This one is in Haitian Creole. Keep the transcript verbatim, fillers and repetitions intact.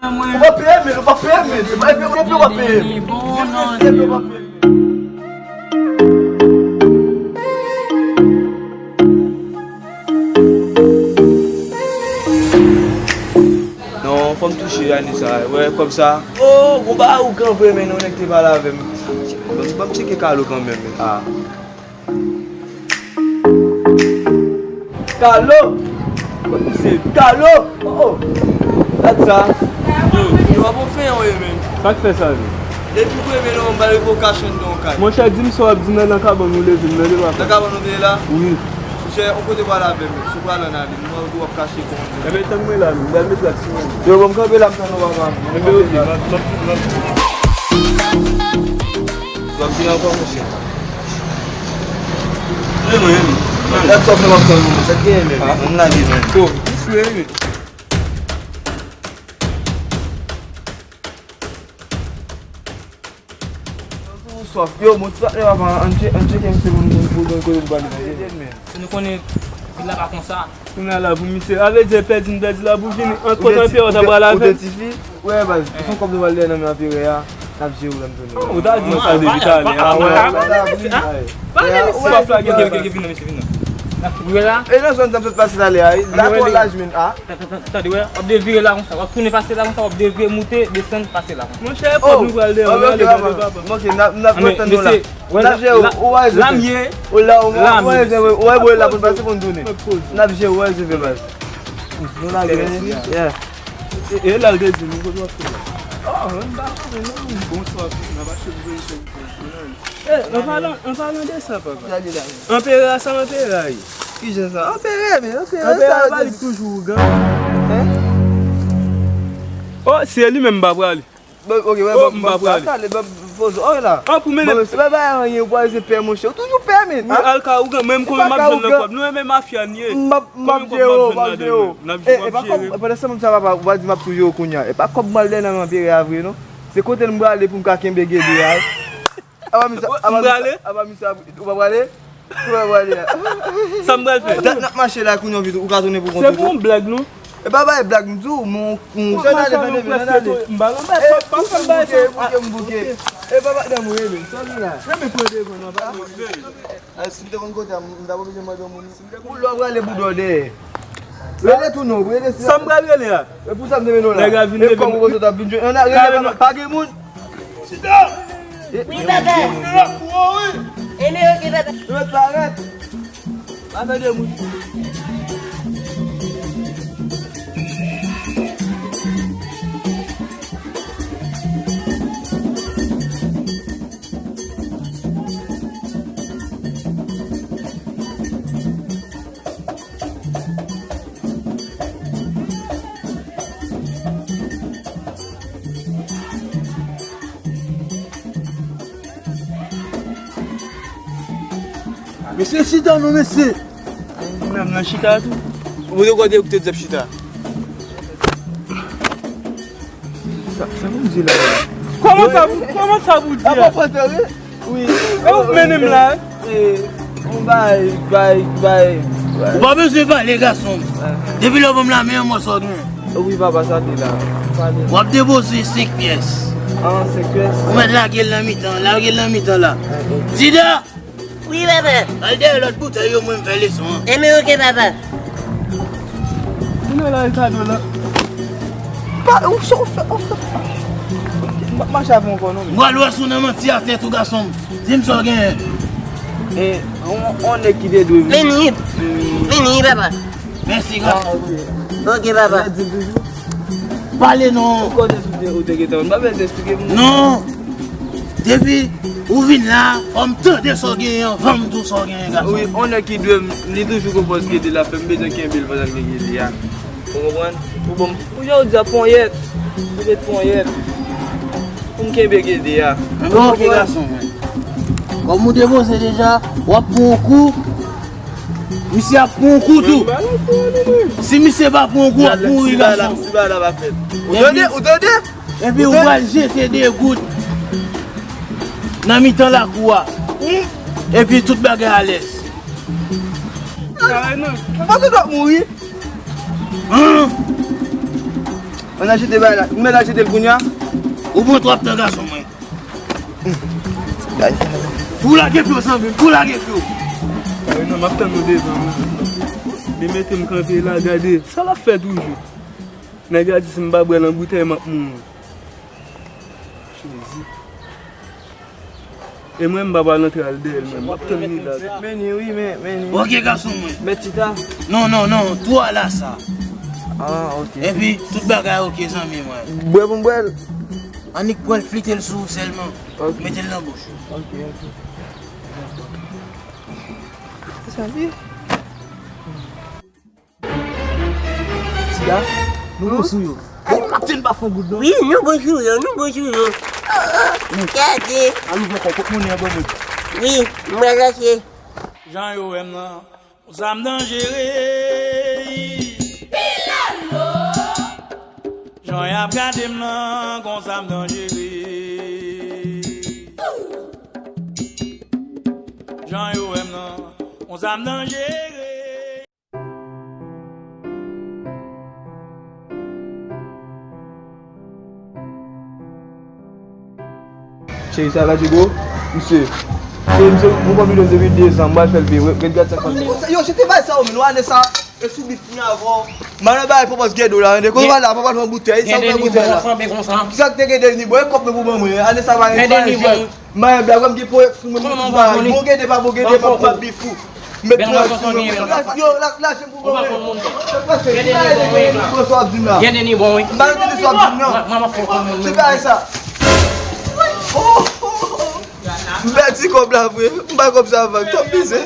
Ou pa peye, men, ou pa peye, men. Epi, epi, epi, ou pa peye, men. Di m, mesye, epi, ou pa peye, men. Non, fò m touche ane sa. Wè, kòb sa. Oh, gon bagay ou kanpe, men, non, nèg te pale avè m. Ban m, ban m tcheke Kalo kanmenm, men. Ah. Kalo! Kot misye? Kalo! Oh, oh! Gad sa! Yo, yo, pa bon fè yon ye, men. Sa k fè sa, men? Depi premye novanm, ba yo vo kach anndan yon kay. Monchè, di m sa w ap di nan, nan kabann ou leve m nan, depi apre. Nan kabann ou te ye la? Wi. Monchè, yon kote pral avè m, si w pral ann ale, m wè w ap kache kon yon. Enben, tann mwen la, men. Gad met la sou mwen. Yo, bon, m kanpe la, m tann ou, papa. Enben, oke, m ap, m ap, m ap. W ap vin ankò, monchè. Men mwen, men mwen. Gad sa w fè m ap tann ou, sa k genyen menm? Ah. Ann lage menm. Oh, jis mwen, men. Ou swaf. Yo, bon, ti patnè papa, ann tche-, ann tcheke misye pou nou, pou nou kote nou prale. Se nou konnen vil la pa konsa. Kounye a la pou misye. A vle di pèdi n pèdi la pou vini. Ant kote anperè w ta pral avè l. Ou de tifi? Wè, baz, ou fè kòb nou pral dèyè nan men anperè a. N ap jere w lè m tounen. Ou ta di m sa depi talè a. Pale mesye, a? Pale mesye. Swaf la gen. Oke, oke, oke, vin non, mesye, vin non. Wi la. E nan zòn sa m sot pase talè a, la twò laj, men, a. Tande, wè, w ap devire la konsa, w ap tounen pase la konsa, w ap devire, moute, desann, pase la konsa. Monchè, e kòb nou pral dèyè, ann ale, tande, papa. Monchè, n ap, n ap tann nou la. N ap jere, ou wè, ou wè, ou wè, bò la pou n pase pou n tounen. N ap jere, ou wè, se fè baz. Nou lage, yeah. E, e la l te di nou, kote w ap fè la? Oh, m pa konnen non. Bonswa, n ap achte pou peyi Sendomeng. Eh, an palan, an palan de sa, papa. Anperè a, sa anperè a ye? Kijan sa? Anperè, men anperè sa yo te di. Anperè a pa li k toujou ougan. Hein? Oh, se li menm m pa prale. Bon, ok, wè, oh, m pa prale. Talè, bon, poze, oh, la. An pou mennen. Bon, se pa bagay anyen, ou pa se pè, monchè. Ou toujou pè, men. Wi, al ka ougan, men m konnen m ap jwenn nan kòb. Nou renmen mafya n ye. M ap, m ap jere w, m ap jere w. N ap jere w. Pandan sa, m ap sa, papa, ou pa di m ap toujou kounye a. E pa kòb m al dèyè nan anperè a vre, non. Se kote m prale pou m ka kenbe gede a. Apa misye, apa misye, apa misye, ou pa prale? Ou pa prale a? Sa m pral fè? Dat n ap mache la kounye a, ou ka tounen pou kont ou tou. Se pou yon blag, non? E pa bay blag, m di w, mon, mon. Ou ap mache avè m prèske tou, m pa nan bèt, pa, pa fè m bay sa. Bouke, bouke, bouke. E pa patnè m ou ye, men. Sa li la. Renmen pran devan nan patnè. A, si m te konn kote a, m ta pa oblije mande yon moun. Pou lò prale boudò dèyè. Rele tou non, rele si. Sa m pral rele a? E pou sa m te mennen w la. Nèg la vin leve. E kòm ou kote w t ap vin jwenn. Ann rele papa, pa gen moun. Chita! Wi, papa. Yo ap pran w, wi. Enben, ok, papa. Yo parèt. Pa tande moun. Mesye, chita non, mesye. Menm nan chita tou. Ou te kote ou te di ap chita? Sa, sa pou di la? Kòman sa, kòman sa pou di a? Wi. E ou k mennen m la? Ou bay, bay, bay, bay. Ou pa bezwen pale, gason m. Depi lè w ban m lamen an, m wè sa w gen. Wi, papa, sa te la. W ap depoze senk pyès. Ah, senk pyès? Ou mèt lage l nan mitan, lage l nan mitan la. Dida! Wi, papa. Al dèyè lòt boutèy yo, mwen m fè leson an. Enben, ok, papa. Vin nan la, Ricardo, la. Pa, ou fè, ou fè, ou fè. M p ap mache avè w ankò, non, men. M pral wè si w nan manti atè tou, gason m. Di m sa w genyen. E, on, on nèg ki te dwe vini. Vini. Vini, papa. Mèsi, gason. Ok, papa. Pale non. Ou konnen si ou te, ou te gentan, ou pa bezwen eksplike moun. Non. Depi ou vin la, fò m tande sa w genyen anvan m di w sa w genyen, gason. Wi, on nèg ki dwe m, li toujou gon pòz gede l ap fè, m bezwen kenbe l pandan l gen gede a. Ou konprann? Ou ban m, ou jan w di a, ponyèt. Ou met ponyèt. Pou m kenbe gede a. Enben, ok, gason mwen. Kòm ou depoze deja, w ap pran yon kou. Misye ap pran yon kou tou. Si misye pa pran yon kou, w ap mouri, gason. Ou tande? Ou tande? Epi ou pral jete de goud nan mitan lakou a. Epi tout bagay alèz. Mwen panse w t ap mouri. An! Ann al jete bagay la. Ou mèt al jete l kounye a? Ou pran twòp tan, gason mwen. Pou lage pye w, zanmi m, pou lage pye w. Wi, non, m ap tann nou devan, wi. Li mete m kanpe la, gade. Sa l ap fè toujou? Nèg la di si m pa bwè nan boutèy, m ap mouri. Jezi. E mwen, m pa pral antre al dèyè l, mwen. M ap tann li la. Meni, wi, men, meni. Ok, gason mwen. Mèt chita. Non, non, non, tou ala sa. Ah, ok. Epi, tout bagay ok, zanmi mwen. Bwè pou m bwè l. Annik pran l, flite l sou ou sèlman. Ok. Mete l nan bouch ou. Ok, ok. Sa vye. Sida, nou bon sou yo. Ay, m ap di n pa fon goud non. Wi, nou bon sou yo, nou bon sou yo. Gade. Al ouvè kò, pot monnen an ban mwen. Wi, m pral achte. Jan yo wè m nan, yon zam danjere. Pilalo! Jan y ap gade m nan, yon zam danjere. Jan yo wè m nan, yon zam danjere. Cheri, sa la, Diego? Misye. Cheri, misye, nou konn videyo depi de zan, m pral fè l veye. Gad, gad sa k pase. Yo, jete bagay sa yo, men, nou ane sa, e sou bif kounye a avè w. M al nan bagay pòpòs Gèdo la, tande. Kote w al la, papa pran boutèy, sa w fè boutèy la? Kisa k te gen dènye bon, e kòb mwen pou ban mwen, ane sa pa gen, pa gen jwèt. M a yon blag, wè m gen pwòblèm sou mwen, mwen tout bagay. Bon gede, pa bon gede, m ap, m ap bif ou. Met twa sou mwen. Yo, la, la, se pou mwen. Sa k pase? Ki bagay de gen ni bon sa w ap di m la? M pa tande sa w ap di m nan. Ki bagay sa? Oh, oh, oh. M pèdi kòb la vre. M bay kòb sa avè. Twòp mizè.